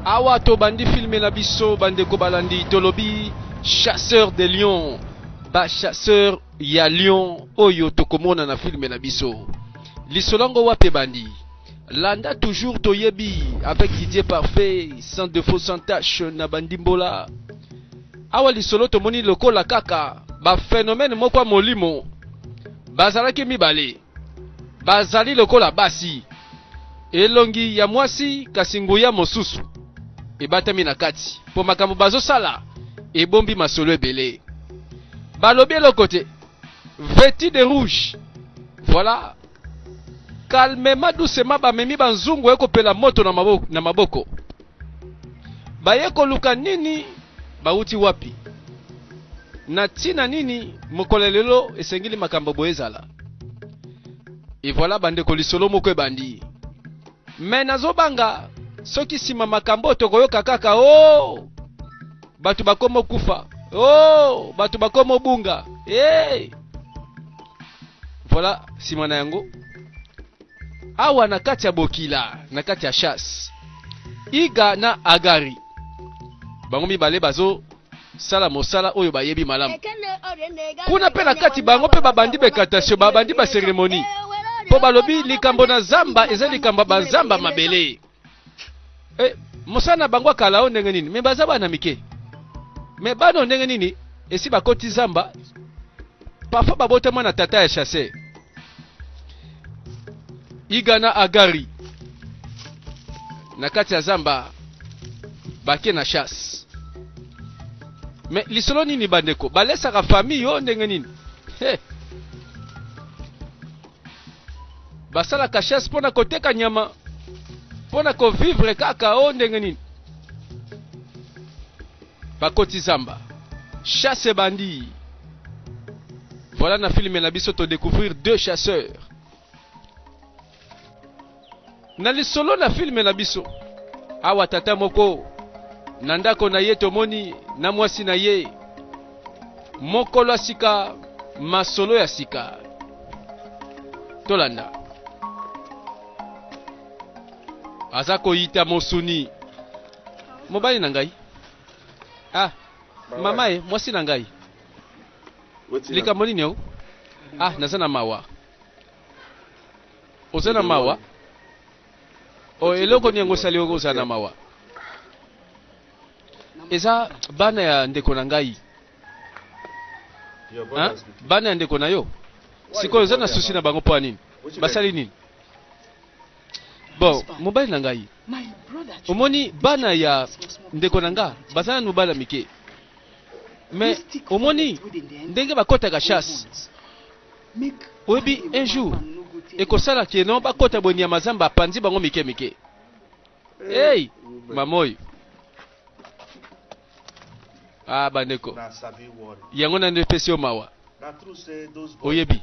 Awa tobandi filme na biso bandeko balandi tolobi chasseur de lion ba chasseur ya lion oyo tokomona na filme na biso lisolo yango wapi ebandi landa toujours toyebi avec Didier Parfait sans défaut sans tache na bandimbola awa lisolo tomoni lokola kaka ba phénomène moko ya molimo bazalaki mibale bazali lokola basi Elongi ya mwasi kasi nguya mosusu ebatami na kati mpo makambo bazosala ebombi masolo ebele. Balobi eloko te. Vêtu de rouge. Voilà. Calmement doucement bamemi banzungu ekopela moto na maboko, na maboko. Baye koluka nini? Bawuti wapi? Na ntina nini mokolo ya lelo esengeli makambo boye ezala? Et voilà bandeko lisolo moko ebandi. Mais nazobanga soki nsima makambo oyo tokoyoka kaka o oh, bato bakoma okufa o oh, bato bakoma obunga hey! Voilà nsima na yango awa na kati ya bokila na kati ya chasse Iga na Agari bango mibale bazo sala mosala oyo bayebi malamu kuna mpe na kati bango mpe babandi bekantation babandi baseremoni mpo balobi likambo na zamba eza likambo ya bazamba mabele e, mosala na bango akala oyo ndenge nini me baza bana mike me bana oyo ndenge nini esi bakoti zamba parfois babotama na tata ya chasseur Iga na Agari na kati ya zamba bake na chasse. Mais lisolo nini bandeko balesaka famille yo ndenge nini? He. Basalaka chasse mpo na koteka nyama mpo na kovivre kaka o ndenge nini? Bakoti zamba. Chasse ebandi. Voilà na film na biso to découvrir deux chasseurs. Na lisolo na film na biso awa tata moko na ndako na ye tomoni na mwasi na ye mokolo ya sika masolo ya sika tolanda aza koyita mosuni Mobali na ngai. Ah, mama e, mwasi na ngai. Likambo nini yango? Ah, naza na mawa. Oza na mawa? Oh, eloko nini yango osali okozala na mawa? Eza bana ya ndeko na ngai. Hein? Bana ya ndeko na yo? Sikoyo oza na susi na bango mpo ya nini? Basali nini? Bon, mobali na ngai, omoni bana ya ndeko na nga baza nanu bana mike, mais omoni ndenge bakotaka chasse, oyebi un jour ekosala ke non bakota boye nyama zamba apanzi bango mike mike. Hey, mama oyo ah bandeko, yango nani epesi yo mawa? Oyebi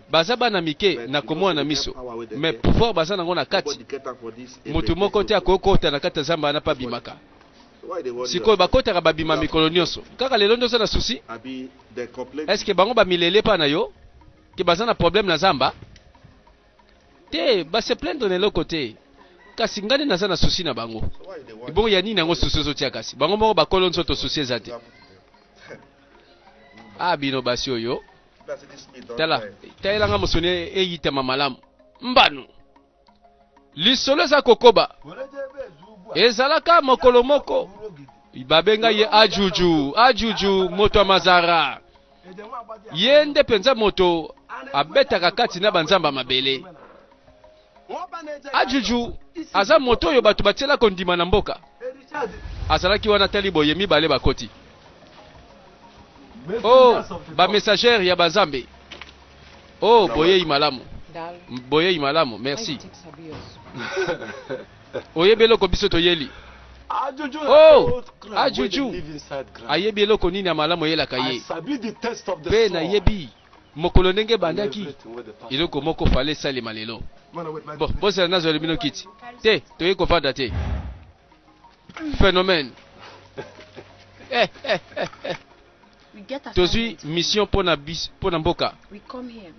baza bana mike na komona na miso mais pouvoir baza nango na kati mutu moko te akoki kota na kati ya zamba wana mpe abimaka sikoyo bakotaka babima mikolo nyonso kaka lelo nde oza na souci est ce bango bamilele epa na yo ke baza na problème na zamba te ba se plaindre na eloko te kasi ngai nde naza na souci na bango ebongo ya nini yango souci ozotia kasi bango moko bakolo nzoto souci eza te Ah bino basi oyo. Tala, talela nga mosuni eyitama malamu. Mbano. Lisolo eza kokoba. Ezalaka mokolo moko babenga ye Ajuju, Ajuju moto ya Mazara. Ye nde mpenza moto abetaka kati na banzamba mabele. Ajuju aza moto oyo bato batiela kondima na mboka. Azalaki wana tali boye mibale bakoti. Oh, ba messagères ya bazambe. Oh, boyei malamu. Boyei malamu, merci. Oyebi eloko biso toyeli. Oh, Ajuju ayebi eloko nini ya malamu eyelaka ye. Pe nayebi Mokolo ndenge ebandaki, eloko moko fale esalema lelo. Bon, bozela nazwela bino kiti. Te, toyei kovanda te. Phenomène. Eh, eh, eh, eh. Tozwi mission mpo na bis, mpo na mboka.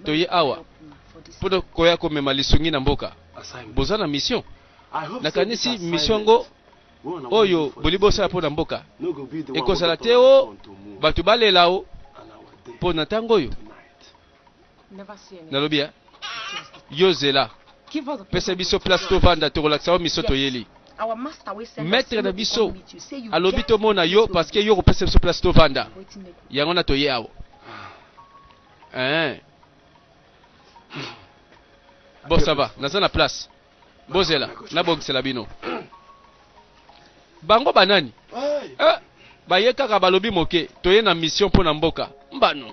Toye awa mpo na koya komema lisungi na mboka. Boza na mission? Nakanisi mission yango. Oyo bolingi bosala mpo na mboka ekozala te o bato balela o mpo na ntango oyo nalobi ya yo zela pesa biso place tovanda tokolakisa yo miso toyeli maître na biso alobi tomona yo parce que yo kopesa biso place tovanda yango na toye awa eh. Bon ça va naza na place bozela nabongisela bino bango banani eh, baye kaka balobi moke toye na mission mpo na mboka mbano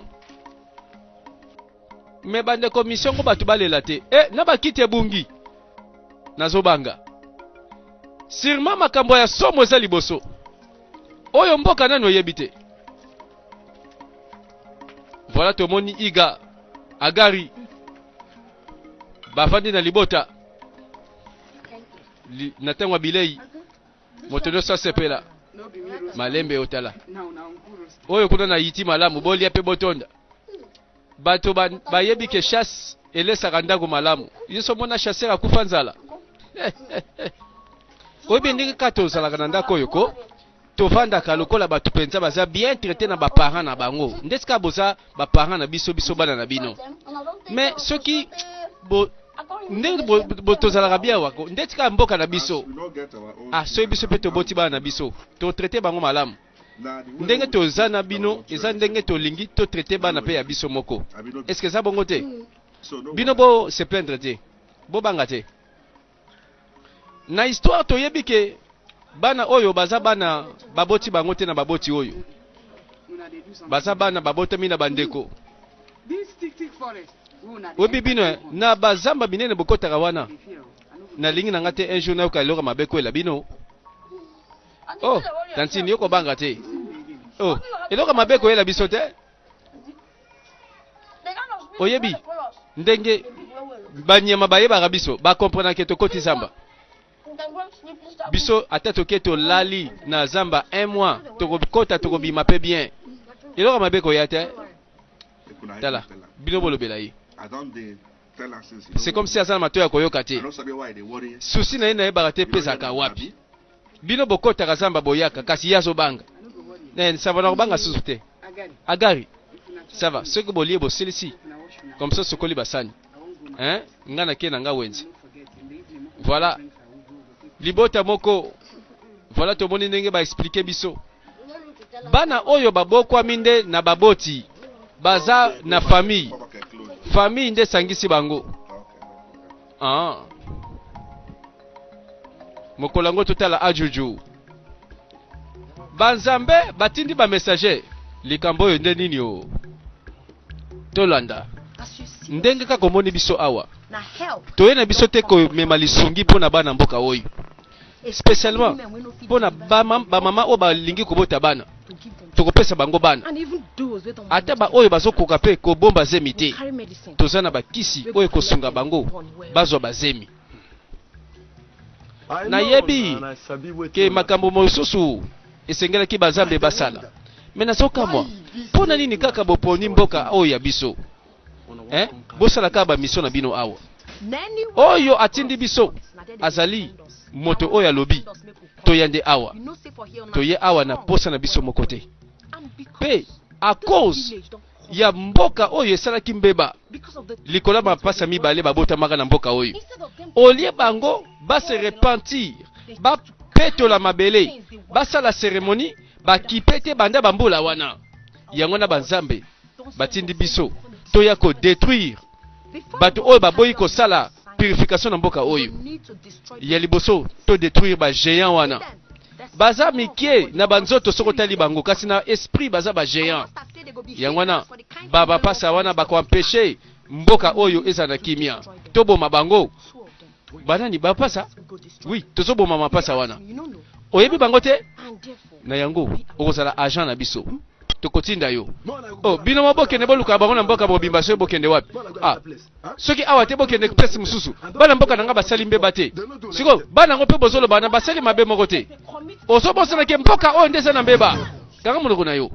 me bandeko mission ngo bato balela te eh, na bakiti ebungi nazobanga sirma makambo ya somo eza liboso oyo mboka nani oyebi te voilà tomoni iga agari bafandi na libota Li, na ntango ya bilei moto nyonso asepela malembe otala oyo kuna na yiti malamu bolia mpe botonda bato bayebi ba ke chasse elesaka ndako malamu yo so omona chasseur akufa nzala oyebi ndenge kaka tozalaka na ndako oyo ko Tovandaka lokola batu penza baza bien traite na ba parents na bango ndeti kaka boza ba parents na biso biso bana na bino mais soki bo ndenge bo, bo tozalaka bien wako ndeti kaka mboka na biso ah soki biso pe toboti bana na biso to traite bango malamu ndenge toza na bino eza ndenge tolingi to traite bana pe ya biso moko est ce que eza bongo te bino bo se plaindre te bobanga te Na histoire toyebi ke bana oyo baza bana baboti bango te na baboti oyo baza bana babotami na bandeko. Oyebi bino eh, na bazamba minene bokotaka wana, nalingi na nga te un jour nayoka eloko mabe kwela bino. Oh, tantine yo kobanga te. Oh, eloko mabe koyela biso te. Oyebi ndenge banyama bayebaka biso, ba comprenaka ke tokoti zamba. Biso ata toke tolali na zamba un mois, tokokota tokobima pe bien. Eloko mabe koya te. Tala, bino bolobela ye. C'est comme si aza na matoyi ya koyoka te. Souci na ye nayebaka te pe ezalaka wapi. Bino bokotaka zamba boyaka kasi ye azobanga. Eh, ça va nakobanga susu te. Agari, ça va soki bolie bosilisi comme ça sokoli basani. Hein? Nga na ke na nga wenze. Voilà. Libota moko voilà tomoni ndenge ba expliquer biso. Bana oyo babokwami nde na baboti baza na famille. Famille nde esangisi bango. Ah. Mokolo yango totala ajuju. Banzambe batindi ba messager. Likambo oyo nde nini o? Tolanda. Ndenge kaka omoni biso awa. Toye na biso te komema lisungi mpo na bana mboka oyo. Spécialement mpo na bamama oyo balingi kobota bana. Tokopesa bango bana. Ata ba oyo bazokoka mpe kobomba zemi te. Toza na bakisi oyo ekosunga bango bazwa bazemi. Nayebi ke makambo mosusu esengelaki bazambe basala. Me nazokamwa mpo na nini kaka boponi mboka oyo ya biso? Eh? Bosala kaka ba mission na bino awa. Oyo atindi biso azali moto oyo alobi toya nde awa. Toye awa na posa na biso moko te. Pe à cause ya mboka oyo esalaki mbeba likolo ya mapasa mibale babotamaka na mboka oyo, olie bango ba se repentir, bapetola mabele, basala cérémonie, bakipe te banda bambula wana. Yango na banzambe batindi biso toya ko detruire bato oyo baboyi kosala purification na mboka oyo. Ya liboso to detruire ba géant wana baza mikie na banzoto soki otali bango, kasi na esprit baza ba géant. Yango wana ba bapasa wana bako empêcher mboka oyo ezala na kimia. Toboma bango. Banani bapasa? Oui, tozoboma mapasa wana. Oyebi bango te? Na yango okozala agent na biso. Tokotinda yo. Oh, bino mo bokende boluka bango na mboka mobimba soki bokende wapi? Ah, soki awa te bokende place mosusu. Bana mboka na nga basali mbeba te. Sikoyo bana yango mpe bozoloba na basali mabe moko te. Ozobosana ke mboka oyo nde eza na mbeba. Kanga monoko na yo.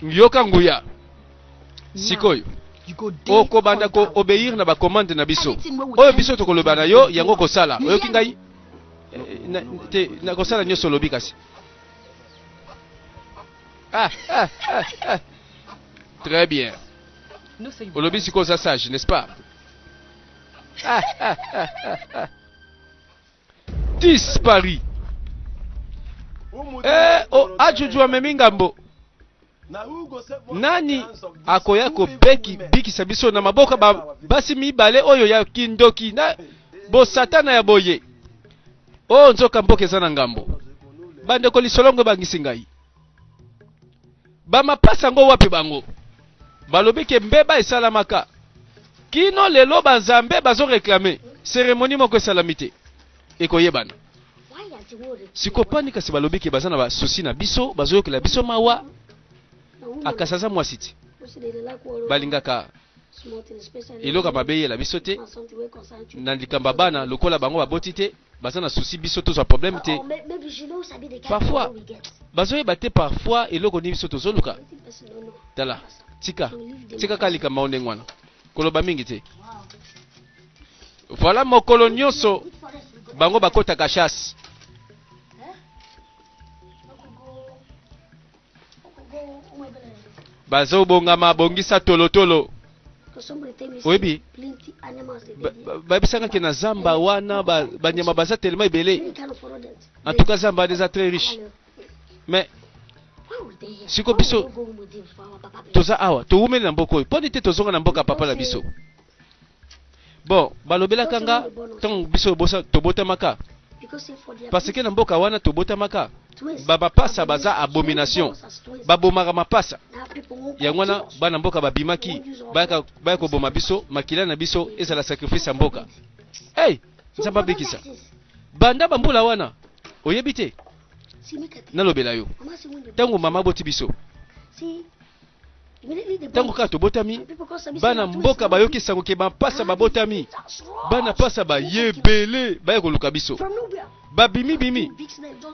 Yoka nguya. Sikoyo okobanda ko obeir na ba commande na biso. Oyo biso tokoloba na yo yango kosala. Oyoki ngai? Eh, na, te nakosala nyonso olobi kasi ah, ah, ah, ah. Très bien. Olobi sikoyo oza sage, n'est-ce pas? Ah, ah, ah, ah, ah. Disparu. Eh, oh, ajuju amemi ngambo. Nani akoya kobeki bikisa biso na maboko ba basi mibale oyo ya kindoki na bosatana ya boye? Oh, nzoka mboka eza na ngambo. Bandeko, lisolongo ebangisi ngai. Bamapasa yango wapi bango? Balobi ke mbeba esalamaka kino lelo, banzambe bazo reklame cérémonie moko esalami te, ekoyebana sikopani. Kasi balobi ke baza na basusi na biso, bazoyokela biso mawa. Akasi aza mwasi ti balingaka eloko mabe eyela biso te na likambo ya bana, lokola bango baboti te, baza na susi biso tozwa problème te. Parfois bazoyeba te parfois eloko nini biso tozoluka. Tala, tika tika kaka likambo yango ndenge wana, koloba mingi te. Voilà, mokolo nyonso bango bakotaka chasse. Bazobongama, bongisa tolotolo. Oyebi, bayebisaka ke na zamba wana banyama baza tellement ebele. En tout cas zamba wana eza très riche. Mais siko biso toza awa, towumeli na mboka oyo, mponi te tozonga na mboka ya papa na biso? Bon, balobelaka nga ntango biso tobotamaka, parce que na mboka wana tobotamaka, bamapasa baza abomination, babomaka mapasa. Yango wana bana mboka babimaki, baya koboma biso, makila na biso ezala sacrifice ya mboka. Hey, Nzambe abikisa banda bambula wana. Oyebi te, nalobela yo, ntango mama aboti biso, ntango kaka tobotami, bana mboka bayoki sango ke bampasa babotami. Bana pasa bayebele baya koluka biso. Babimi bimi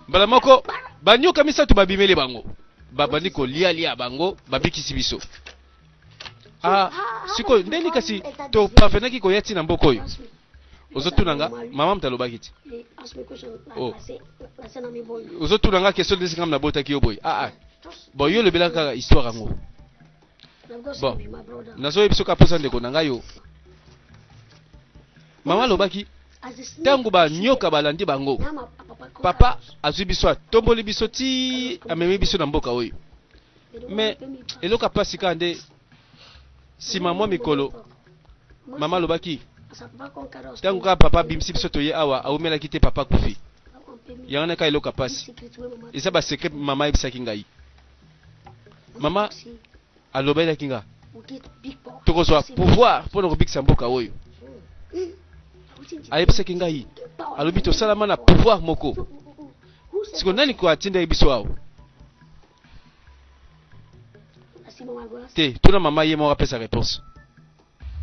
mbala moko, banyoka misato babimeli bango, babandi kolialia bango, babikisi biso. Ah, sikoyo ndeni kasi toparvenaki koya ntina mboka oyo? Ozotuna nga, mama moto alobaki ti. Oh. Ozotuna nga question ndesi nga nabotaki yo boye? Ah, ah. Bon, yo olobelaka kaka histoire yango. Bon, nazoyebi soki aposa ndeko na ngai yo. Mama alobaki ntango banyoka balandi bango, papa azwi biso, atomboli biso ti amemi biso na mboka oyo. Mais eloko ya mpasi kaka nde nsima mwa mikolo, mama alobaki, ntango kaka papa abimisi biso toye awa, awumelaki te papa akufi. Yango wana kaka eloko ya mpasi eza basecret mama ayebisaki ngai. Mama alobelaki nga tokozwa pouvoir mpo na kobikisa mboka oyo. Ayebisaki ngai, alobi tosalama na pouvoir moko. Siko nani ko atindaki biso awa te? Tuna mama ye moko apesa réponse.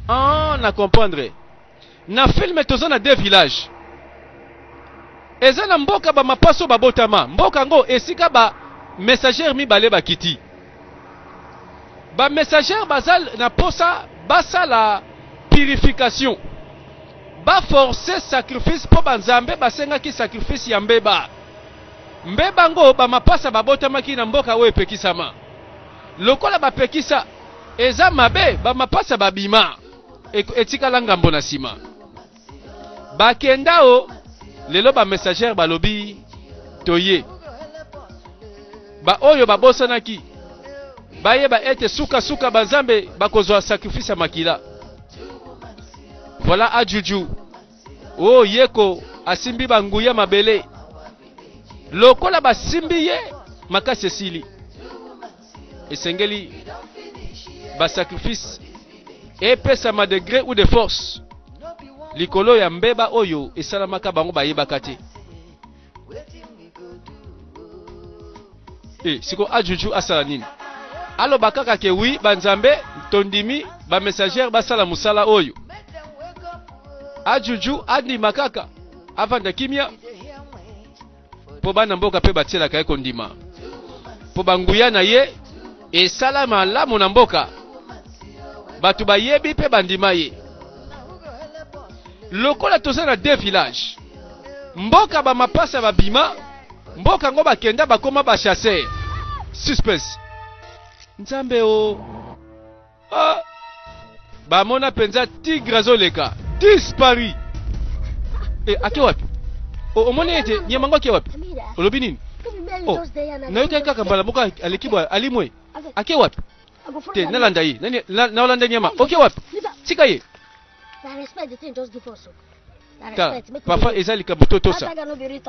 Ah, na comprendre. Na film toza na deux villages. Eza na mboka ba mapaso babotama, mboka yango esika ba messager mibale bakiti. Ba messager baza na posa basala purification, baforce sacrifice mpo banzambe basengaki sacrifice ya mbeba. Mbeba ngo ba mapasa babotamaki na mboka oyo epekisama. Lokola bapekisa eza mabe, ba mapasa babima, etikala ngambo na nsima. Bakenda o lelo ba messager balobi toye. Ba oyo babosanaki bayeba ete sukasuka banzambe bakozwa sacrifice ya makila. Voilà ajuju o yeko asimbi banguya mabele, lokola basimbi ye makasi esili, esengeli basacrifice epesama de gré ou de force likolo ya mbeba oyo esalamaka, bango bayebaka te. E siko ajuju asala nini? Aloba kaka ke wi, banzambe tondimi bamessager basala mosala oyo. Ajuju andima kaka, avanda kimia, mpo bana mboka mpe batielaka ye kondima, mpo banguya na ye esala malamu na mboka, bato bayebi mpe bandima ye. Lokola toza na deux village. Mboka ba mapasa babima, mboka yango bakenda bakoma ba chasseur. Suspense. Nzambe o. Ah. Bamona penza tigre azoleka. Disparu. Eh, ake wapi? Omoni ete nyama yango ake wapi? Olobi nini? Oh, nayokaki kaka mbala moko aleki bwa alimwe. Ake wapi? Te, nalanda ye. Nani naolanda nyama. Oke wapi? Tika ye. Tala, parfois eza likambo totosa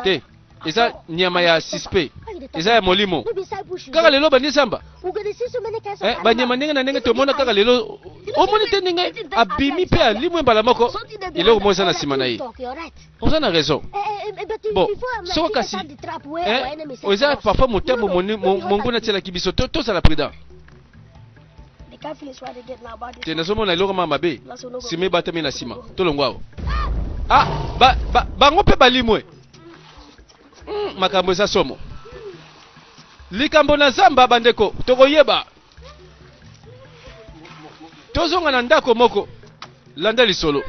te. Eza nyama ya suspect, eza ya molimo. Kaka lelo bandi zamba eh, banyama ndenge na ndenge tomona kaka lelo. Omoni te ndenge abimi mpe alimwe mbala moko, eloko moko eza na nsima na ye. Oza na raison. Bon, soko kasi eh, eza parfois motambo monguna atielaki biso, tozala prudent. Te, nazomona eloko ma mabe nsima ebatami na nsima. Tolongwa awa. Ah, ba, ba, bango mpe balimwe. Makambo eza somo. Likambo na zamba, bandeko, tokoyeba. Tozonga na ndako moko. Landa lisolo.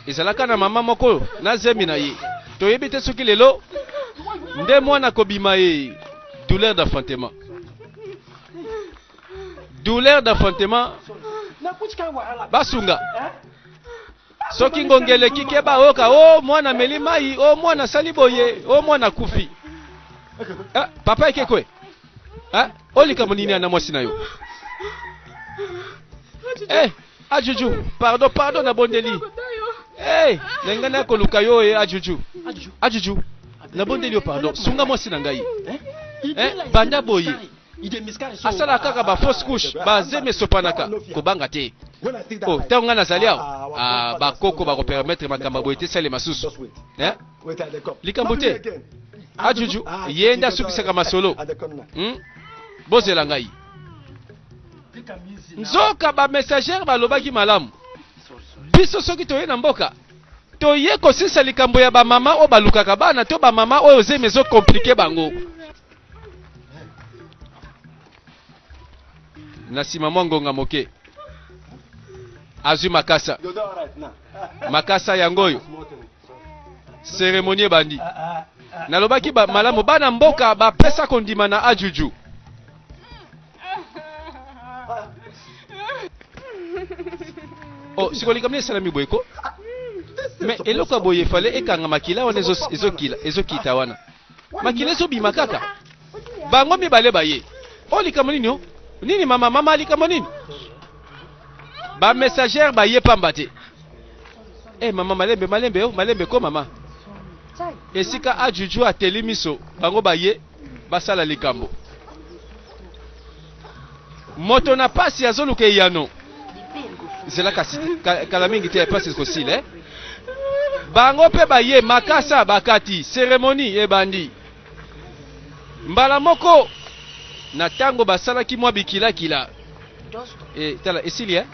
Ezalaka na mama moko na zemi na ye. Toyebi te soki lelo nde mwana kobima ye. Douleur d'enfantement, douleur d'enfantement. Basunga soki ngonga eleki ke baoka o mwana ameli mai, o mwana asali boye, o mwana akufi. Ah, papa ekekwe, ah, o likambo nini na mwasi na yo? Eh, ajuju, pardon, pardon, nabondeli. Eh, na ngai nakoluka yo. E ajuju, ajuju, nabondeli yo, pardon, sunga mwasi na ngai. Eh, banda boye asalaka kaka ba fausse couche, bazemi esopanaka. Kobanga te. O ntango ngai nazali awa, ah, bakoko bakopermettre makambo boye te salema susu. Eh? Likambo te. Ajuju ye nde asukisaka masolo. Bozela ngai. Nzoka bamessager balobaki malamu. Biso soki toye na mboka, toye kosilisa likambo ya bamama oyo balukaka bana to bamama oyo zemi ezokompliquer bango. Na nsima mwa ngonga moke, azwi makasa. Makasa yango oyo, cérémonie ebandi. Nalobaki ba, malamu bana mboka bapesa kondima na ajuju. Oh, sikoyo likambo nini esalami boye ko? Mais eloko ya boye efale ekanga makila wana ezokila, ezokita wana, makila ezobima kaka. Bango mibale baye. O likambo nini? O nini, mama? Mama, likambo nini? Bamessager baye pamba te. Eh, mama, malembe, malembe, o malembe ko mama. Esika ajuju ateli miso, bango baye basala likambo. Moto na pasi azoluka eyano. Zela kasi kala mingi te pasi ekosila. Eh? Bango mpe baye, makasa bakati, cérémonie ebandi mbala moko. Na ntango basalaki mwa bikilakila e, tala esili. Eh?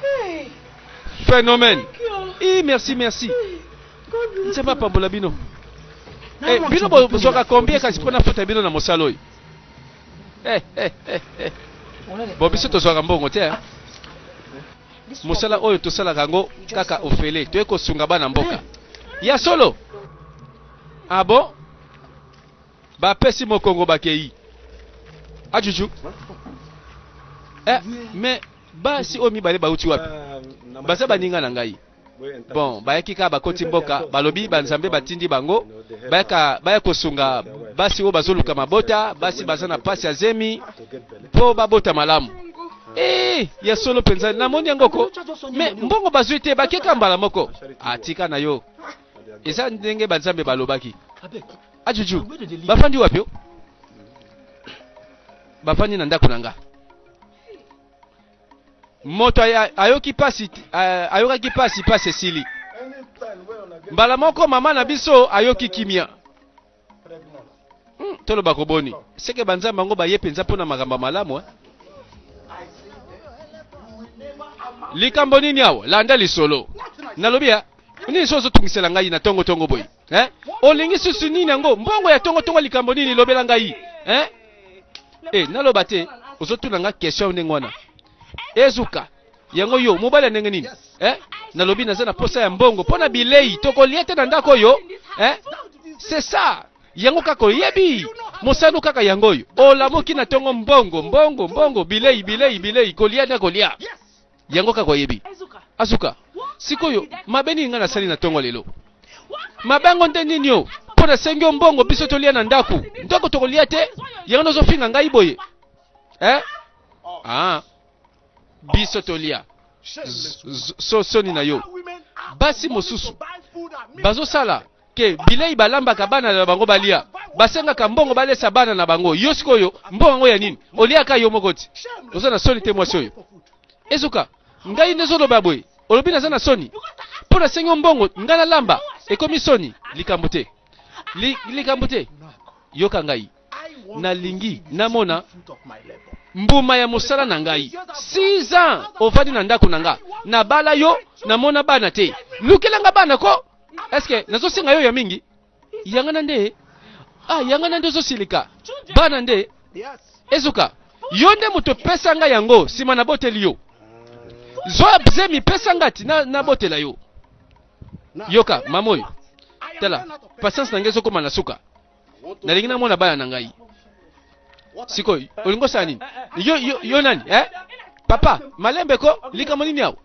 Phénomène. I merci, merci, Nzambe apambola bino. Eh, bino bozwaka combien kasi mpona futa bino na mosala oyo? Eh, eh, eh, eh. Bon, biso tozwaka mbongo te. Eh? Mosala oyo tosalaka yango kaka ofele, toye kosunga bana mboka ya solo. Ah bon, bapesi mokongo, bakei. Ajuju, eh, mais basi oyo mibale bauti wapi? Baza baninga na ngai. Bon, bayaki kaka, bakoti mboka, balobi banzambe batindi bango bayaka, baya kosunga basi oyo bazoluka mabota, basi baza na pasi ya zemi mpo babota malamu. Eh, ya solo mpenza, namoni yango ko. Mais mbongo bazwi te, bakeka mbala moko. Atika na yo, eza ndenge banzambe balobaki. Ajuju, bafandi wapi? O bafandi na ndako na nga. Moto ayoki pasi, ayokaki pasi, pasi esili mbala moko. Mama na biso ayoki kimia. Toloba koboni seke banzambe yango baye mpenza mpona makambo ya malamu. Eh? Likambo nini awa? Landa lisolo. Nalobi ya nini? So ozotungisela ngai na tongo-tongo boye. Eh? Olingi susu nini yango? Mbongo ya tongo-tongo, likambo nini? Lobela ngai. Eh? Eh, naloba te, ozotuna nga question ndenge wana ezuka yango. Yo mobali ya ndenge nini? Eh? Nalobi naza na posa ya mbongo mpo na bilei tokolia te na ndako oyo. Eh? C'est ça. Yango kaka oyebi. Mosano kaka yango oyo. Olamuki na tongo mbongo, mbongo, mbongo, bilei, bilei, bilei, kolia na kolia. Yango kaka oyebi. Azuka. Sikoyo, mabe nini ngai nasali na tongo lelo? Mabe yango nde nini o? Mpo nasengi yo mbongo biso tolia na ndako. Ndako tokolia te? Yango nazofinga ngai boye. Eh? Ah. Biso tolia. So soni na yo. Basi mosusu bazosala ke bilei balambaka bana na bango balia, basengaka mbongo balesa bana na bango. Yo sikoyo mbongo yango ya nini? Oliaka yo moko ti. Oza na soni te mwasi oyo. Ezuka, ngai nde ozoloba boye. Olobi naza na soni mpo nasengi yo mbongo ngai nalamba, ekomi soni? Likambo te, li, likambo te. Yoka ngai, nalingi namona mbuma ya mosala na ngai. 6 ans ovandi na ndako na nga, nabala yo, namona bana te. Lukela nga bana ko. Eske nazosenga yo ya mingi? Yangana nde ah, yangana nde ozosilika bana nde ezuka yo nde moto pesa nga yango nsima naboteli yo zwa zemi pesa nga ti nabotela yo yoka mama oyo tala patience na ngai ezokoma na suka nalingi namona bana na ngai sikoyo olingi osala nini yo, yo, yo nani eh? Papa malembe ko likambo nini awa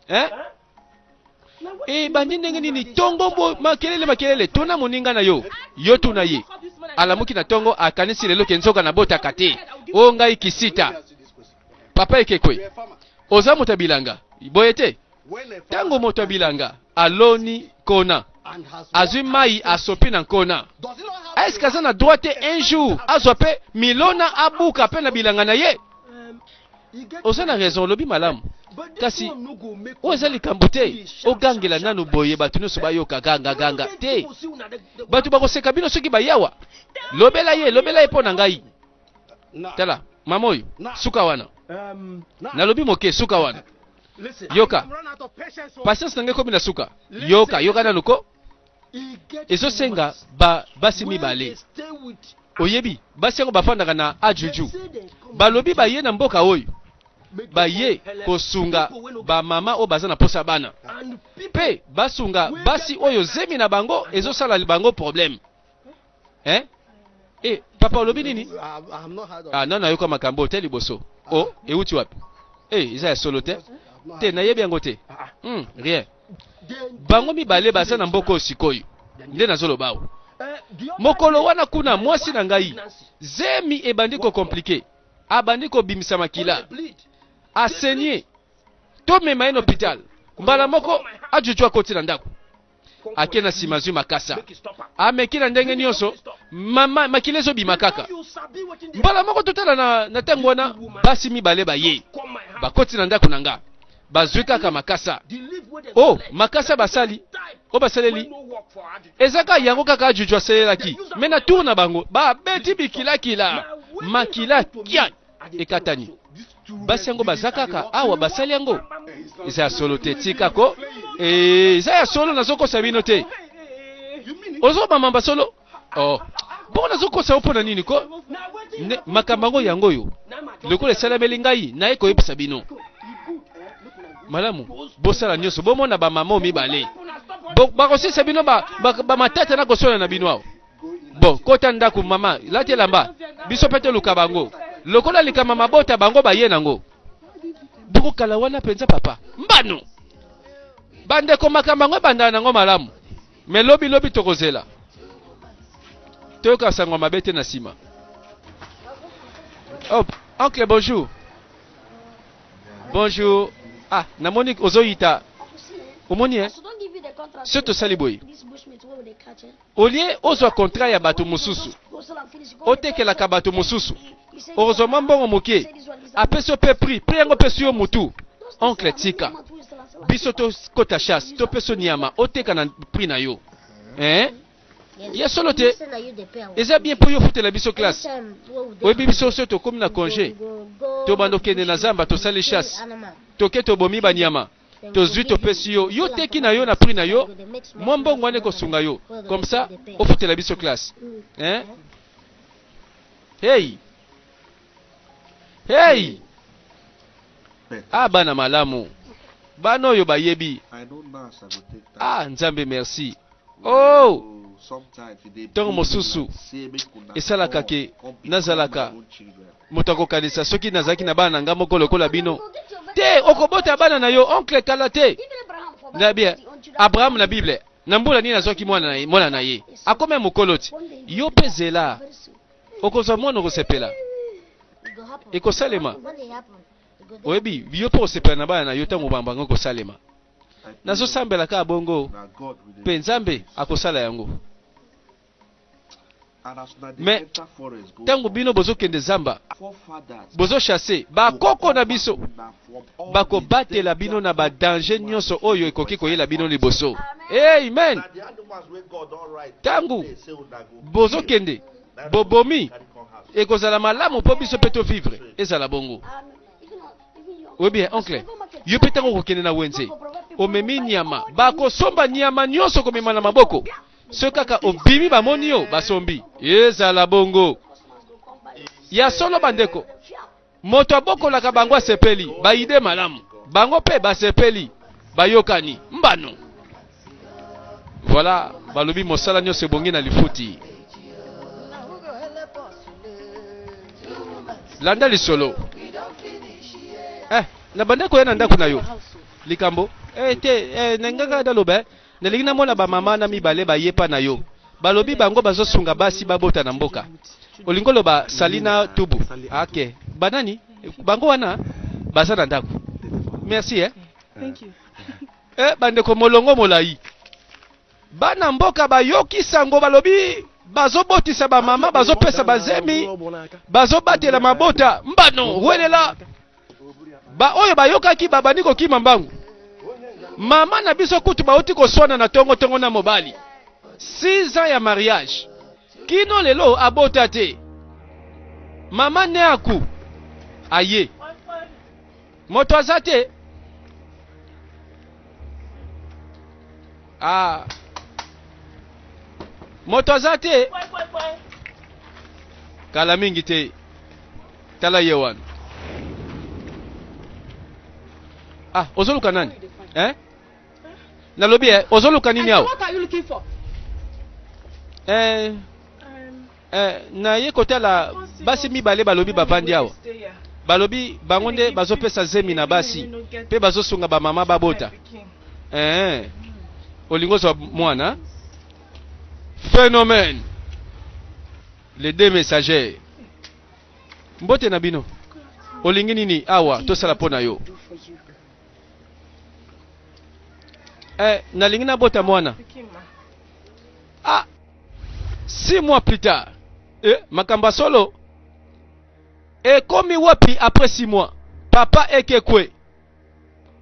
eh? Ebandi ndenge nini tongo bo makelele makelele tuna moninga na yo yo tuna ye alamuki na tongo akanisi lelo ke nzoka nabotaka te o ngai kisita papa ekekwe oza moto ya bilanga boye te ntango moto ya bilanga aloni nkona azwi mai asopi na nkona eske aza na droit te un jour azwa mpe milona abuka mpe na bilanga na ye? Oza na raison, olobi malamu. Kasi oyo eza likambo te ogangela nanu boye bato nyonso bayoka ganga ganga te. Bato bakoseka bino soki bayawa. Lobela ye, lobela ye mpo na ngai. Tala, mama oyo, suka wana. Nalobi moke, suka wana. Yoka. Patience na ngai ekomi na suka. Yoka, yoka nanu ko. Ezosenga ba basi mibale. Oyebi, basi yango bafandaka na Ajuju. Balobi baye na mboka oyo, baye kosunga ba mama oyo baza na posa bana. Pe basunga basi oyo zemi na bango ezosala bango problème. Eh? Eh, papa olobi nini? Ah, nano nayoka makambo oyo te liboso. Oh, euti wapi? Eh, eza ya solo te. Te, nayebi yango te. Rien. Bango mibale baza na mboka oyo sikoyo. Nde nazoloba awa. Mokolo wana kuna mwasi na ngai zemi ebandi ko compliquer. Abandi kobimisa makila. Asenye. Tomema ye na hopital. Mbala moko ajuju akoti na ndako. Ake na nsima azwi makasa. Ameki na ndenge nyonso, mama makila ezobima kaka. Mbala moko totala na, na ntango wana basi mibale baye. Bakoti na ndako na nga. Bazwi kaka makasa. Oh, makasa basali. O basaleli. Eza kaka yango kaka ajuju asalelaki. Me na tour na bango, babeti bikilakila. Makila kia ekatani. Basi yango baza kaka awa basali yango. Eza ya solo te, tika ko. Eh, eza ya solo nazokosa bino te. Ozobama ba solo? Oh. Bongo nazokosa yo mpo na nini ko? Ne, makambo yango yango oyo. Lokola esalameli ngai, naye koyebisa bino. Malamu, bosala nyonso, bomona ba mama mibale. Bo, bakosisa bino ba, ba, ba matata na koswana na bino awa. Bo, kota ndako mama, lati elamba. Biso pe toluka bango. Lokola likama mabota bango baye nango. Bokokala wana penza papa. Mbano! Bandeko makambo yango ebandaka nango malamu. Mais lobi lobi tokozela. Toyoka sango mabe te na sima. Oh, oncle bonjour. Bonjour. Ah, namoni ozoyita. Omoni eh? Soki tosali boye. Olie ozwa contrat ya bato mosusu. Otekelaka bato mosusu. Okozwa mwa mbongo moke. Apesi yo pe prix. Prix yango epesi yo mutu. Oncle tika. Biso tokota chasse. Topesi yo nyama. Oteka na prix na yo. Eh? Ya solo te. Eza bien po yo ofutela biso classe. Oyebi biso soki tokomi na conge. Tobanda okende na zamba tosali chasse. Toke tobomi ba nyama. Tozwi topesi yo. Yo oteki na yo na prix na yo. Mwa mbongo wana ekosunga yo. Comme ça ofutela biso classe. Eh? Hey! Hey! Ah bana malamu. Bana oyo bayebi. Ah Nzambe merci. Oh! Ntango mosusu esalaka ke nazalaka moto akokanisa soki nazalaki na bana na ngai moko lokola bino te. Okobota bana na yo, oncle, kala te. Na bien, Abraham na Bible, na mbula nini azwaki mwana na ye? Mwana na ye akomi ya mokolo ti. Yo mpe zela, okozwa mwana, okosepela, ekosalema. Oyebi, yo mpe okosepela na bana na yo ntango bango ekosalema. Nazosambela kaka bongo, mpe Nzambe akosala yango. Mais ntango bino bozokende zamba, bozochasse, bakoko na biso bakobatela bino na badanger nyonso oyo ekoki koyela bino liboso. Amen. Ntango bozokende bobomi, ekozala malamu mpo biso mpe tovivre. Ezala bongo. Oyebi, oncle, yo mpe ntango okokende na wenze, omemi nyama, bakosomba nyama nyonso komema na maboko. Soki kaka obimi, bamoni yo, basombi. Ezala bongo ya solo, bandeko. Moto abokolaka bango asepeli, baide malamu, bango mpe basepeli, bayokani mbano. Voilà, balobi mosala nyonso ebongi na lifuti. Landa lisolo. Na bandeko ya na ndako na yo, likambo te na nganga naloba, nalingi namona bamama na mibale bayepa na yo. Balobi bango bazosunga basi babota na mboka. Olingi oloba Salina Tubu? Ake banani bango wana baza na ndako. Merci. Thank you. Bandeko, molongo molai. Bana mboka bayoki sango, balobi bazobotisa bamama, bazopesa bazemi, bazobatela mabota. Mbano welela baoyo bayokaki, babandi kokima mbangu. Mama na biso kutu bauti koswana na tongo-tongo na mobali. 6 ans ya mariage, kino lelo abota te. Mama Neaku aye, moto aza te. Ah, moto aza te. Kala mingi te, tala ye wana. Ah, ozoluka nani, eh? Nalobi, ozoluka nini awa? What are you looking for? Naye kotala basi mibale. Balobi bavandi awa, balobi bango nde bazopesa zemi na basi mpe bazosunga bamama babota. Olingi ozwa mwana? Phénomène, les deux messagers. Mbote na bino. Olingi nini awa tosala mpo na yo? Nalingi nabota mwana. Ah, 6 mois plus tard. Makambo ya solo ekomi wapi? Après 6 mois, papa ekekwe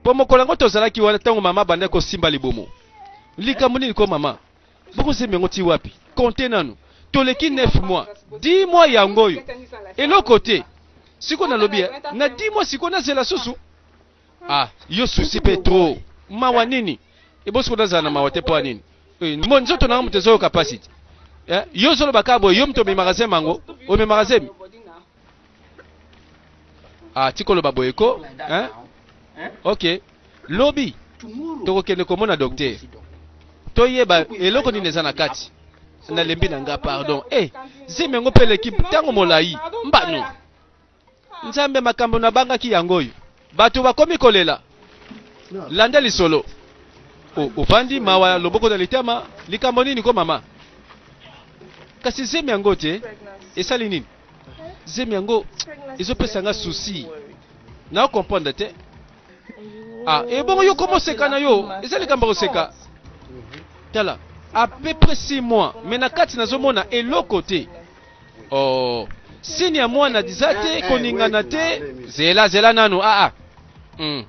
mpo mokolo yango tozalaki wana ntango mama banda kosimba libumu. Likambo nini ko, mama? Bokozemba yango ti wapi? Konte nanu, toleki 9 mois, 10 mois yango oyo, eloko te. Sikoyo nalobi, na 10 mois sikoyo nazela susu? Ah, yo souci mpe trop. Mawa nini ebosiko? Nazala na mawa te mpo ya nini? Mo nzoto nanga moto ezoyoka pasi te. Yo ozoloba kaka boye, yo moto omemaka zemi yango, omemaka zemi. Ah, tikoloba boye ko, hein? Ok, lobi tokokende komona docteur, toyeba eloko nini eza na kati. Nalembi na nga, pardon. Zemi yango mpe eleki ntango molai. Mbano Nzambe, makambo nabangaki yango oyo. Bato bakomi kolela. Landa lisolo. Ovandi mawa, loboko na litama. Likambo nini ko, mama? Kasi zemi yango te esali nini? Zemi yango ezopesa nga souci, na comprendre te. Ah, ebongo yo koma oseka na yo, eza likambo ya koseka. Tala, à peu près 6 mois, mais na kati nazomona eloko te. Oh, signe ya mwana diza te, koningana te. Zela, zela nanu. Ah, ah.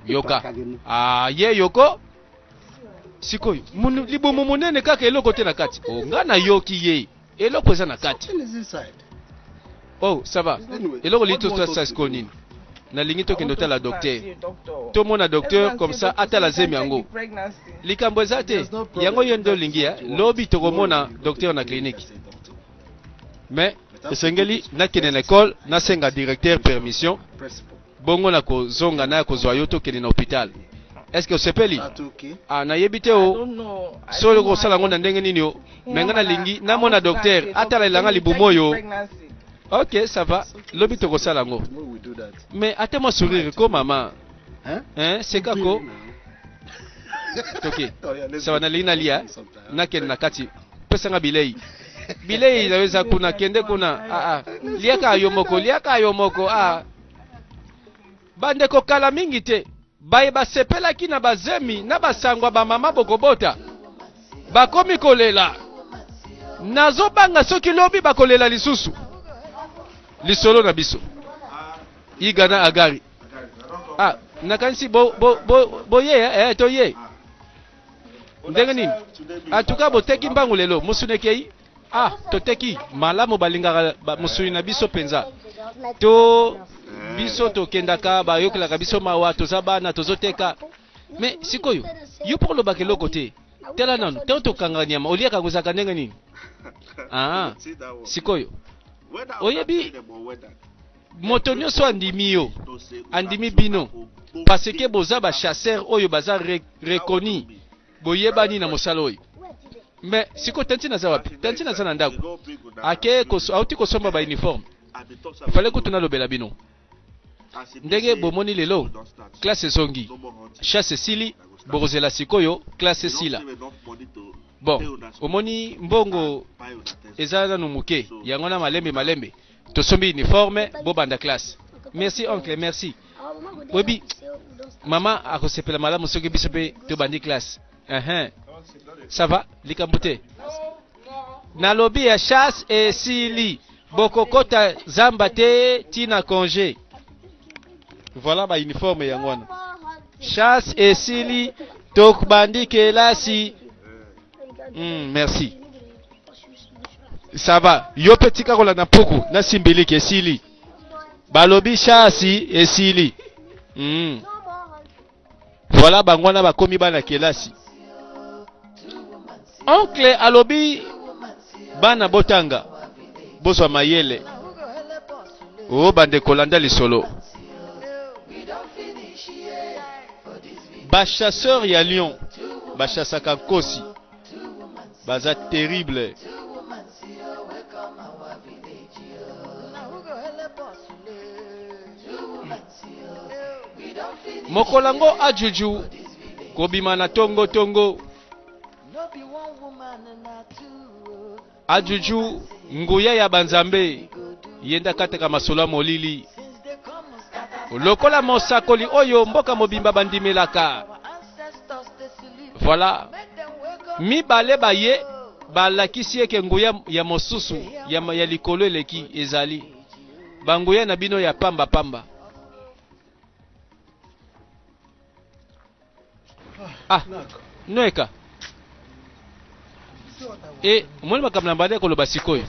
Yoka. Ah, ye yoko sikoyo libumu monene kaka, eloko te na kati. Oh, nga nayoki ye, eloko eza na kati. Oh, ça va. Eloko lii tosala sikoyo nini? Nalingi tokende otala docteur, tomona docteur, comme ça atala zemi yango. Likambo eza te, yango yo nde olingi. Lobi tokomona docteur na clinique, mais esengeli nakende na école, nasenga directeur permission. Bongo na kozonga, naya kozwa yo, tokende na hôpital. Est-ce que osepeli? Ah, nayebi te o. Solo kosala yango na ndenge nini o? Mais nga nalingi namona docteur atalela nga libumu oyo. Ok, ça va. Lobi tokosala yango. Mais ata mwa sourire ko mama. Hein, seka ko. Toke. Ça va, nalingi nalia. Nakende na kati. Pesa nga bilei. Bilei na yo eza kuna, kende kuna. Ah ah. Liaka yo moko, liaka yo moko. Ah. Bandeko kala mingi te baye basepelaki na bazemi na basango ya bamama bokobota bakomi kolela. Nazobanga soki lobi bakolela lisusu. Lisolo na biso Iga na Agari. Ah, nakanisi bo, bo, bo, boye eh, eh, toye ndenge nini? En tout cas boteki mbangu lelo, mosuni ekei. Ah, toteki malamu, balingaka ba, mosuni na biso mpenza. To biso tokendaka, bayokelaka biso mawa, toza bana, tozoteka. Me sikoyo yo mpo olobaka eloko te. Tala nanu, ntango tokanga nyama oliaka yango ezalaka ndenge nini? Ah, sikoyo oyebi moto nyonso andimi yo, andimi bino parce que boza ba chasseur oyo baza re, reconnu, boyebani na mosala oyo. Mais sikoyo tantine aza wapi? Tantine aza na ndako, ake auti kosomba ba uniforme. Fallait kutu nalobela bino ndenge bomoni lelo classe ezongi, chasse esili, bokozela sikoyo classe esila. Bon, omoni mbongo eza nanu moke, yango na malembe malembe tosombi uniforme, bobanda classe. Merci oncle, merci. Oyebi mama akosepela malamu soki biso mpe tobandi classe. Uh -huh. Ça va, likambo te. Nalobi ya chasse esili, bokokota zamba te tina congé. Voilà ba uniforme yango wana. Chasse esili, tokbandi kelasi. Merci. Ça va. Yo pe tika kolanda mpuku na simbiliki esili. Balobi chasse esili. Voilà bango wana bakomi bana kelasi. Oncle alobi bana botanga bozwa mayele. O bandeko landa lisolo. Ba chasseur ya lion bachassaka nkosi baza terrible. Mokolo yango ajuju kobima na tongo tongo. Ajuju nguya ya banzambe ye nde akataka masolo ya molili lokola mosakoli oyo mboka mobimba bandimelaka. Voilà mibale baye balakisi eke nguya ya mosusu ya, ya likolo eleki ezali banguya na bino ya pamba pamba. Ah, noeka e omoni makambo na bande koloba sikoyo,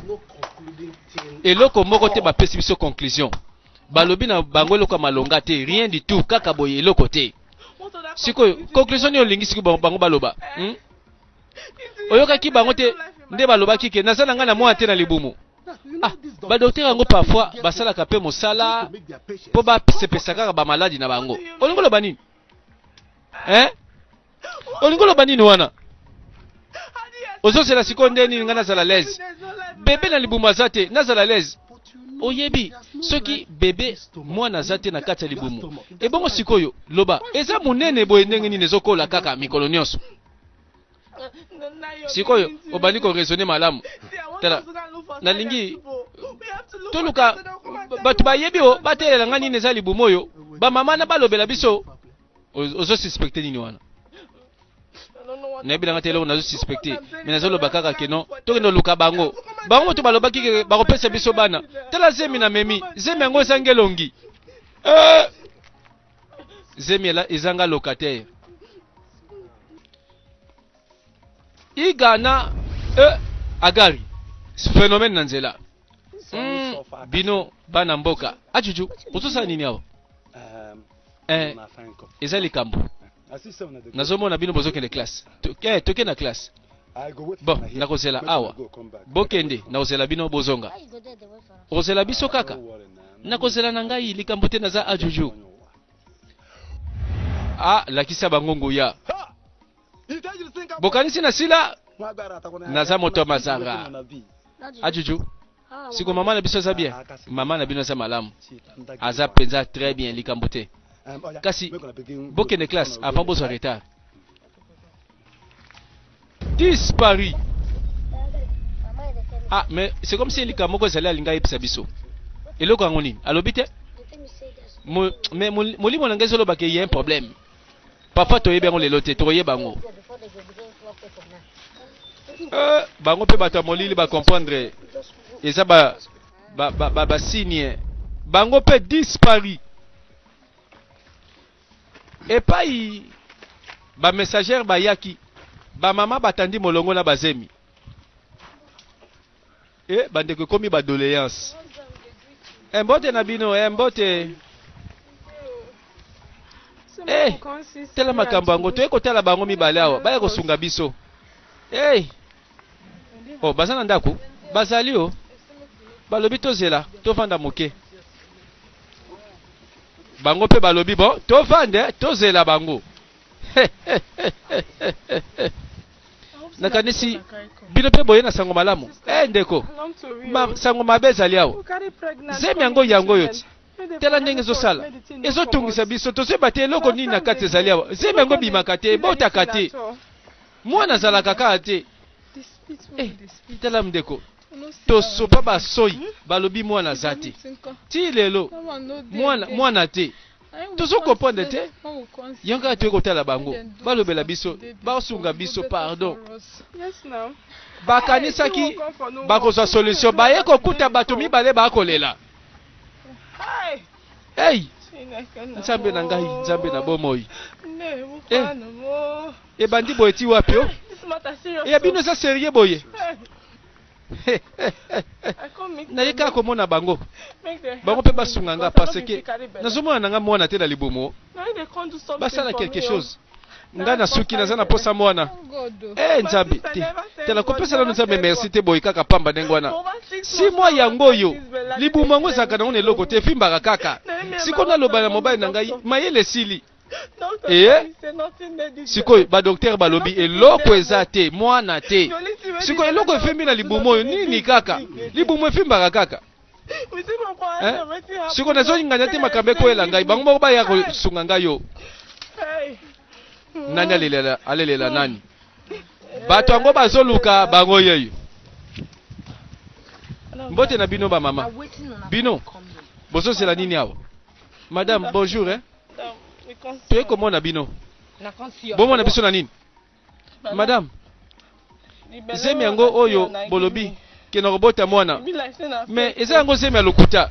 eloko moko te bapesi biso conclusion, balobi na bango eloko ya malonga te, rien du tout, kaka boye eloko te. Sikoyo conclusion nini olingi sikoyo bango baloba? Oyokaki bango te nde balobaki ke naza na ngai na mwana te na libumu. Ah, ba docteur yango parfois basalaka pe mosala po basepesa kaka ba maladi na bango. Olingi oloba nini? Hein? Olingi oloba nini wana? Ozozela sikoyo nde nini ngai nazala l'aise? Bebe na libumu aza te, nazala l'aise? Oyebi soki bebe mwana aza te na kati ya libumu, ebongo sikoyo loba eza monene boye ndenge nini ezokola kaka mikolo nyonso? Sikoyo obandi ko raisonner malamu. Tala, nalingi toluka bato bayebi o batelela ngai nini eza libumu oyo, bamama na balobela biso. Ozo suspecte nini wana? Nayebi nanga te eloko nazo suspecte, mais nazoloba kaka ke non, tokende oluka bango. Bango moto balobaki ke bakopesa biso bana. Tala zemi na memi, zemi yango ezangi elongi. Zemi ezanga locataire. Iga na Agari phénomène na nzela. Bino bana mboka ajuju ozosala nini awa? Eza likambo nazomona bino bozokende classe. Toke na classe. Bon, nakozela awa. Bokende, nakozela bino bozonga. Okozela biso kaka? Nakozela na ngai likambo te, naza ajuju. Ah, lakisa bango nguya. Bokanisi na sila naza moto ya mazara. Ajuju. Siko mama na biso aza bien. Mama na bino aza malamu. Aza penza très bien likambo te. Kasi bokende classe avant bozwa retard. Disparu. Ah, mais c'est comme si likambo moko ezali alinga ayebisa biso. Eloko yango nini? Alobi te? Mais molimo na ngai ezoloba ke y a un problème. Papa toyebi yango lelo te, tokoyeba yango. Euh, bango mpe bato ya molili ba comprendre eza ba ba ba, ba, ba signe bango mpe disparu epai ba messagère bayaki bamama batandi molongo na bazemi e bandeko ekomi ba doléance e mbote na bino e mbote e tala makambo yango toye kotala bango mibale awa baya kosunga biso hey. Oh, baza na ndako bazali o balobi tozela tovanda moke bango mpe balobi bo tovande tozela bango. Nakanisi bino mpe boye na sango malamu. Eh ndeko, ma, sango mabe ezali awa. Zemi yango yango oyo ti. Tala ndenge ezosala. Ezotungisa biso, tozoyeba te eloko nini na kati ezali awa. Zemi yango ebimaka te, ebotaka te. Mwana azalaka kaka te. Eh, tala ndeko, tosopa basoi balobi mwana aza te. Ti lelo mwana mwana te. Tozo comprendre te. Yango kaka toye kotala bango balobela biso basunga biso pardon. Bakanisaki bakozwa solution baye kokuta bato mibale bakolela. Hey! Nzambe na ngai, Nzambe na bomoi. Eh, ebandi boye ti wapi o? Ya bino eza serieux boye. Naye kaka komona bango. Bango mpe basunga nga parce que nazomona na nga mwana te na libumu. Basala quelque chose. Nga na suki naza na posa mwana. Eh Nzambe te. Tala kopesa nanu Nzambe merci te boye kaka pamba ndenge wana. Si mwa yango oyo libumu yango ezalaka nango na eloko te efimbaka kaka. Sikoyo naloba na mobali na ngai mayele esili. Ee sikoyo ba docteur balobi eloko eza te mwana te. Sikoyo eloko efimbi na libumu oyo nini kaka? Libumu efimbaka kaka. Eh? Sikoyo nazolingana te makambo ekweyela ngai bango moko baya kosunga ngai yo. Nani alelela alelela nani? Bato yango bazoluka bango yeyo. Mbote na bino ba mama. Bino bozozela nini awa? Madame bonjour eh. Toye komona bino. Bomona biso na nini? Madame, zemi yango oyo bolobi ke nakobota mwana mais eza yango zemi ya lokuta.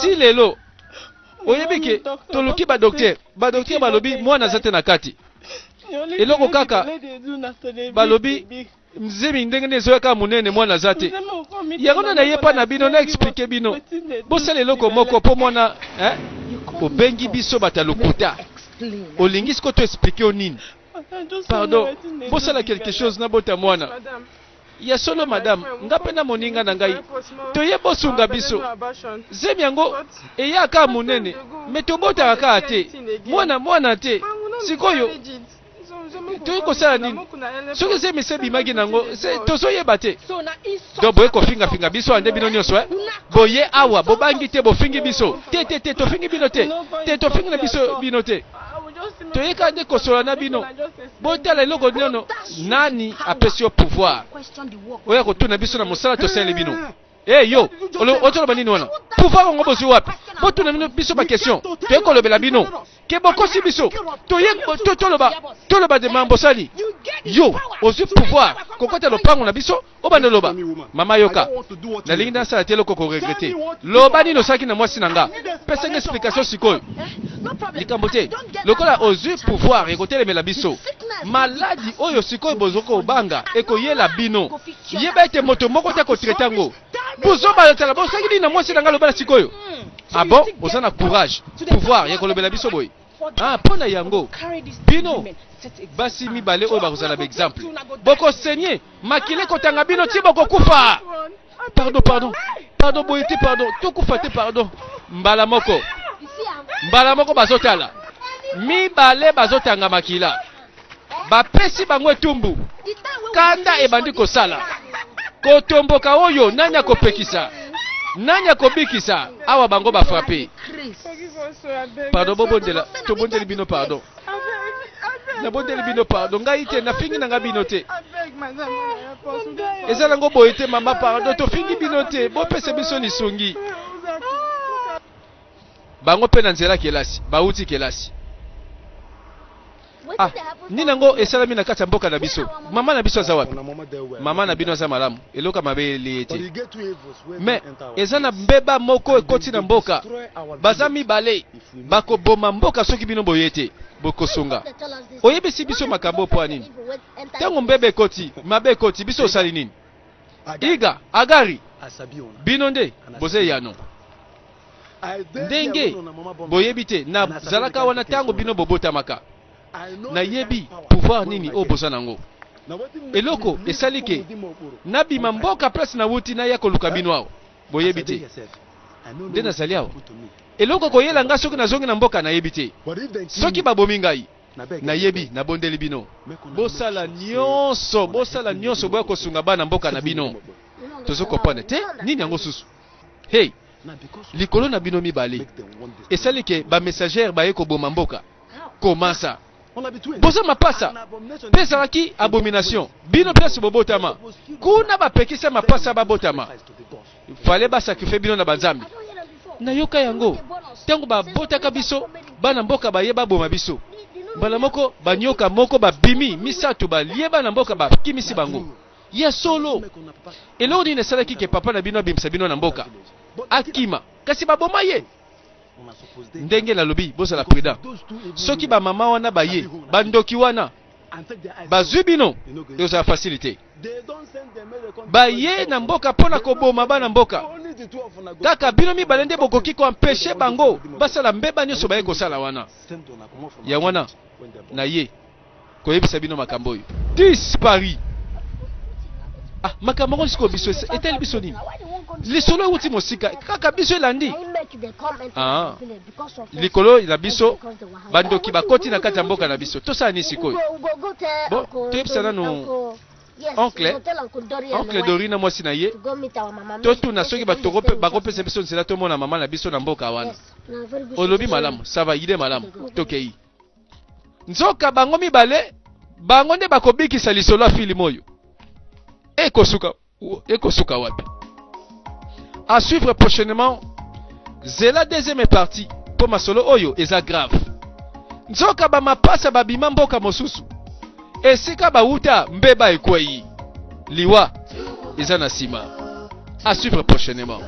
Ti lelo oyebi ke toluki ba docteur, ba docteur balobi mwana aza te na kati. Eloko kaka balobi zemi ndenge nini ezoya kaka monene mwana aza te. Yango nde naye epa na bino na expliquer bino. Bosala eloko moko po mwana eh? Obengi biso bato ya lokuta. Olingi sikoyo to expliquer yo nini? Pardon, bosala quelque chose nabota mwana. Ya solo madame, nga pe na moninga na ngai toye bosunga biso. Zemi yango eya kaka monene mais tobotaka kaka te. Mwana mwana te. Sikoyo toyei kosala nini soki zemi esi ebimaki nango tozoyeba te donc boye kofingafinga biso ande bino nyonso eh? Boye awa bobangi te bofingi biso te te te tofingi bino te te tofingi na biso bino te toyeka nde kosola na bino botala eloko niono nani apesi yo pouvoir oya kotuna biso na mosala tosaleli bino. Hey yo, ozoloba nini wana? Pouvoir yango bozwi wapi? Botuna bino biso ba question. Toye kolobela bino. Ke bokosi biso. Toye to, toloba toloba de mambo sali. Yo, ozwi pouvoir kokota lopango na biso obanda loba. Mama yoka. Nalingi nasala te eloko ko regretter. Loba nini osalaki na mwasi na nga. Pesa nga explication sikoyo. Likambo te. Lokola ozwi pouvoir ekotelemela biso. Maladi oyo sikoyo bozo kobanga ekoyela bino. Yeba ete moto moko te ako traiter yango. Buzoba tala bosalaki nini na mwasi na ngai lobela sikoyo. Ah bon oza na courage pouvoir ya kolobela biso boye? Ah mpo na yango bino basi mibale oyo bakozala ba exemple boko saigner makila ekotanga bino ti bokokufa. Pardon pardon pardon boye te pardon tokufa te pardon mbala moko mbala moko bazotala. Mibale bazotanga makila. Bapesi bango etumbu. Kanda ebandi kosala. Kotomboka oyo nani akopekisa? Nani akobikisa? Awa bango ba frapper. Pardon bobondela, tobondeli bino pardon. Nabondeli bino pardon, ngai te, nafingi na ngai bino te. Eza nango boye te mama, pardon, tofingi bino te, bopesa biso lisungi. Bango mpe na nzela kelasi, bauti kelasi. Ah, nini yango esalami na kati ya mboka na biso? Mama na biso aza wapi? Mama na bino aza malamu, eloko ya mabe eli ye te. Mais eza na mbeba moko ekoti na mboka, baza mibale, bakoboma mboka soki bino boye te, bokosunga. Oyebisi biso makambo mpo ya nini? Ntango mbeba ekoti, mabe ekoti, biso osali nini? Iga, Agari, bino nde boza eyano. Ndenge boyebi te, nazalaka wana ntango bino bobotamaka. Nayebi pouvoir nini oyo boza nango. Eloko esali ke nabima mboka place nawuti naya koluka bino awa. Boyebi te. Nde nazali awa. Eloko ekoyela nga soki nazongi na mboka nayebi te. Soki babomi ngai. Nayebi, nabondeli bino, bosala nionso, bosala nionso boya kosunga bana mboka na bino. Tozo comprendre te, nini yango susu? Hey, likolo na bino mibale, esali ke ba messagers baye koboma mboka. Comment ça? Boza mapasa, pe ezalaki abomination. Bino place bobotama, kuna bapekisa mapasa babotama. Fallait ba sacrifier bino na ba nzambe. Nayoka yango tango ba botaka biso bana mboka baye baboma biso mbala moko ba nioka moko ba bimi misatu ba lie bana mboka ba kimisi bango ya solo eloko nini esalaki ke papa na bino abimisa bino na mboka akima kasi baboma ye ndenge nalobi bozala prudent soki ba mama wana baye ba ndoki wana bazwi bino ekozala facile te baye na mboka mpo na koboma bana mboka kaka bino mibale nde bokoki koempeshe bango basala mbeba nyonso baye kosala wana yango wana na ye koyebisa bino makambo oyo disparu ah makambo yango sikoyo biso etali biso nini lisolo euti mosika kaka biso elandi ah. Likolo na biso bandoki bakoti na kati ya mboka na biso tosala nini sikoyo bon toyebisa nanu oncle oncle Dori na mwasi na ye totuna soki bakopesa biso nzela tomona mama na biso na mboka wana olobi malamu ça va ide malamu tokei nzoka bango mibale bango nde bakobikisa lisolo ya filime oyo ekosuka Ekosuka wapi? À suivre prochainement zela deuxième partie po masolo oyo eza grave. Nzoka ba mapasa babima mboka mosusu esika bawuta mbeba ekweyi liwa eza na sima. À suivre prochainement.